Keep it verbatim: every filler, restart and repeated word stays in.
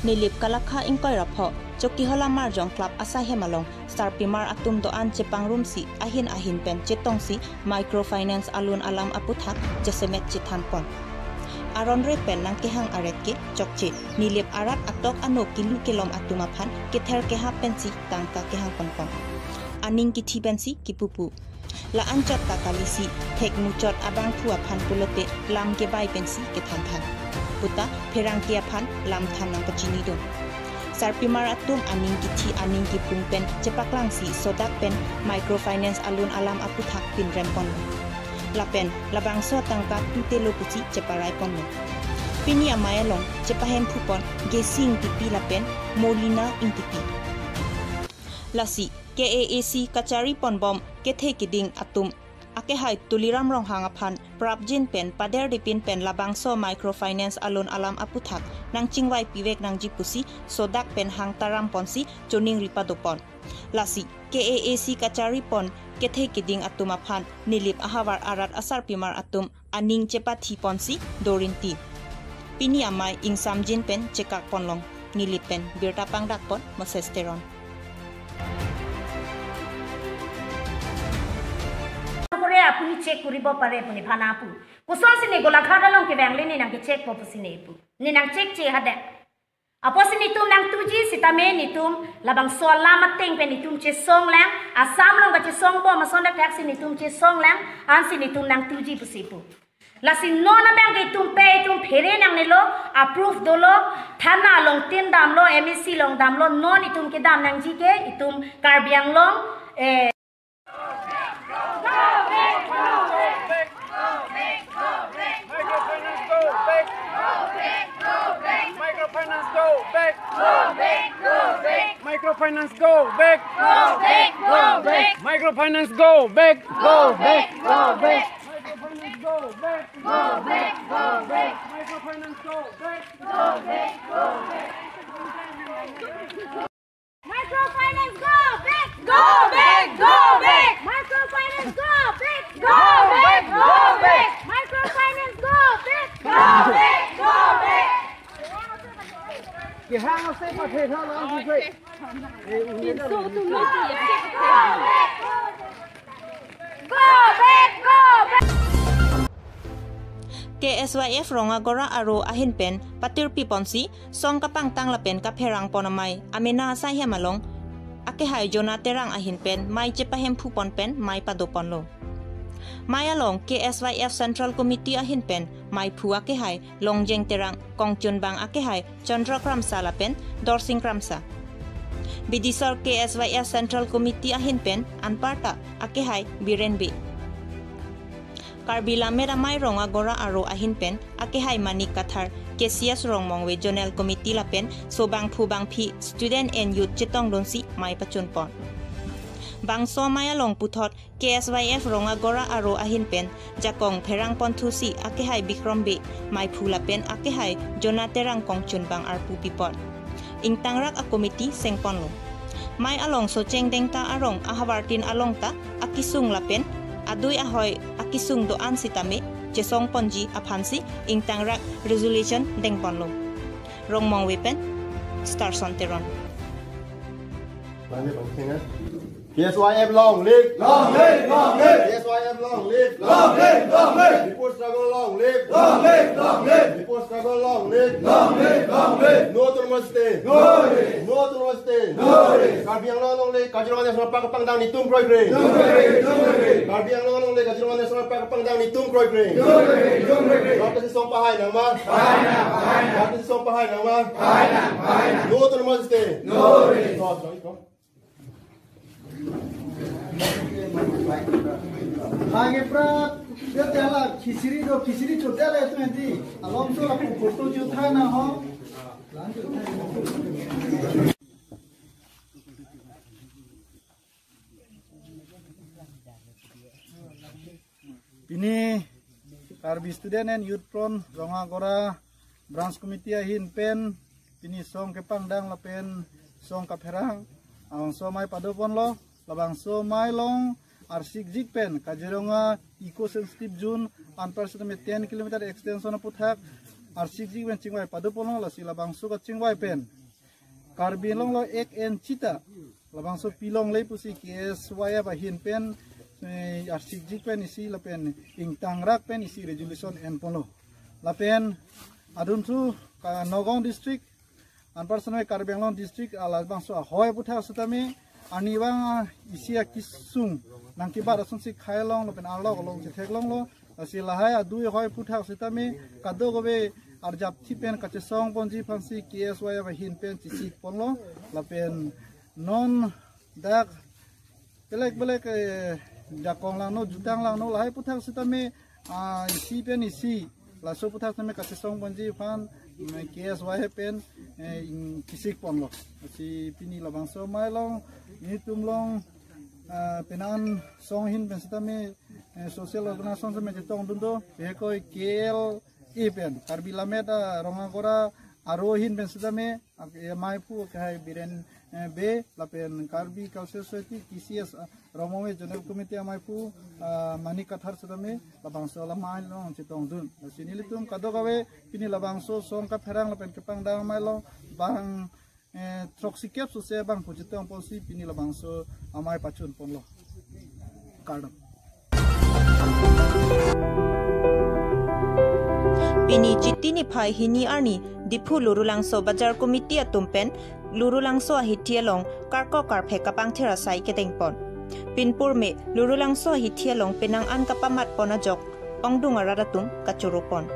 Nilip Kalakha ingkoi ra pho, Chokihola Marjong Club asaihem along sarpimar atum do-an chepangrumsi ahin ahin pen chetongsi microfinance alun alam aputhak jasemet chethanpon. Aron re pen nangkehang aret ke chokche, Nilip arat atok ano kilu kelom atum aphan kether kehap pensi tangka kehang ponpon. Aning kithi pensi kipupu. La-anchot ta kalisi, thek muchot abangphu aphan pulote lam kebai pensi kethanthan. Puta pherangke aphan lam than nangpachinidun. Sarpimar atum aning kithi aning kipung pen chepaklangsi sodak pen microfinance alun alam aputhak pinrempon. Lapen labangso atangka tutelo pusi cheparai ponlo. Pini amei along chepahemphupon Gesing Ingtipi lapen Molina Ingtipi. Lasi K A A C kachari ponbom kethe kiding atum akehai Tuliram Ronghang aphan prapjin pen paderdipin pen labangso microfinance alun alam aputhak nangchingvai pivek nangji pusi sodak pen hang taram ponsi choningri padopon. Lasi K A A C kachari pon kethe kiding atum aphan Nilip ahavar arat asarpimar atum aning chepathi ponsi dorinti. Pini amei ingsamjin pen chekak ponlong. Nilip pen birta pangdak pon Moses Teron. Kore apuni check kuribo pare puni phana pu. Kosonsi ne Golaghat along kevang le ne nangke check po pusi ne pu. Ne nang check che hade. Apotsi netum nangtuji sitame netum labangso alam ateng pen netum chesong lang, Assam along kachesong bom ason dak thaksi netum chesong lang, ansi netum nangtuji pusi pu. Lasi non abang ke itum pe itum phere nangnelo, approve dolo, thana along tin damlo, M A C along damlo, non itum kedam nangji ke itum Karbi Anglong, eh, Microfinance go back. Microfinance go back. Microfinance go back. Microfinance go back. Go back, go back. Microfinance go back. Go back, go back. Microfinance go back. Microfinance go back. Go back, go back. Microfinance go back. Go back, go back. Microfinance go back. Go back, go back. Kehang ase pathe tha lang ase. Go back, go back. K S Y F Rongagora aro ahin pen patirpi ponsi song kapangtang lapen kapherang pon amei amena asaihem along akehai Jona Terang ahin pen mei chepahemphu pon pen mei pado ponlo. Mei along K S Y F Central Committee ahin pen meiphu akehai Longjeng Terang, kongchunbang akehai Chandra Kramsa lapen Dorsing Kramsa. Bidisor K S Y F Central Committee ahin pen anparta akehai Biren Bey. Karbi Lammet Amei Rongagora aro ahin pen akehai Manik Kathar, K C S Rongmongve Zonal Committee lapen so bangphu bangphi student and youth chetongdunsi mei pachun pon. Bangso mei along puthot K S Y F Rongagora aro ahin pen jakong pherang ponthusi akehai Bikrom Bey meiphu lapen akehai Jona Terang kongchunbang arpu pipon. Ingtangrak a committee sengponlo. Mei along Socheng Dengta arong ahavartin along ta akisung lapen adui ahoi akisung do-an sitame chesong ponji aphansi ingtangrak resolution dengponlo. Rongmongve pen Starson Teron. K S Y F long live! Long live, long live! K S Y F long live! Long live, long live! People struggle long live! Long live, long live! People struggle long live! Long live, long live! No autonomous state! No rest! No autonomous state! No rest! Karbi Anglong along le Kaziranga National Park pangdang netum kroikre! Netum kroikre! Netum kroikre! Karbi Anglong along le Kaziranga National Park pangdang netum kroikre! Netum kroikre! Netum kroikre! North East song pahai nangma? Pahai nang! Pahai nang! North East song pahai nangma? Pahai nang! Pahai nang! No autonomous state! No rest! No, sorry, no. Lagi prak, dia tiala khichdi do, khichdi cho tiala itu nanti. Alom so lapu photo cho thai na ho. Pini Karbi Student and Youth Front Rongagora Branch Committee ahin pen pini song kepangdang lapen song kapherang abangso mei pado ponlo. Labangso mei along arsikjik pen Kaziranga Eco Sensitive Zone anparsi tame ten kilometer extension aputhak arsikjik pen chingvai padoponlo, lasi labangso kachingvai pen Karbi Anglong lo ek en chita labangso pilongle pusi K S Y F ahin pen, eh, arsikjik pen isi lapen ingtangrak pen isi resolution enponlo. Lapen adun thu ka Nagaon district, anpar sitame Karbi Anglong district alabangso ahoi aphuthak sitame arnivang, ah, isi akesung nangkebat asonsi khai long lapen arlok along chetheklonglo. Lasi lahai adui ahoi aphuthak sitame kadokave arjapthi pen kachesongponji aphansi K S Y F ahin pen chesikponlo. Lapen non dak belek belek, eh, jakong langno, jutang langno, lahai aphuthak sitame, ah, isi pen isi laso aphuthak sitame kachesongponji aphan, mm, K S Y F pen, eh, ing- chesikponlo. Lasi pini labangso amei along, nelitum along, ah, penang song ahin pen sitame, eh, social organization sitame chetongdun do, pekoi K L A pen, Karbi Lammet, ah, Rong Agora aro ahin pen sitame, ak-, eh, ameiphu akhai Biren, eh, Bey, lapen Karbi Cultural Society, K C S, ah, Rongmongve Zonal Committee ameiphu, ah, Manik Kathar sitame labangso alamei along chetongdun. Lasi nelitum kadokave pini labangso song kapherang lapen kepangdang amei along bang, eh, throksikep sose bang pu chetongponsi pini labangso amei pachunponlo. Kardom. Pini Chiti niphai hini arni Diphu Lurulangso Bazar Committee atum pen Lurulangso ahithi along karkok karphek kapangthir asai kedengpon. Pinpur me Lurulangso ahithi along penang an kapamatpon ajok ongdung arat atum kachoropon.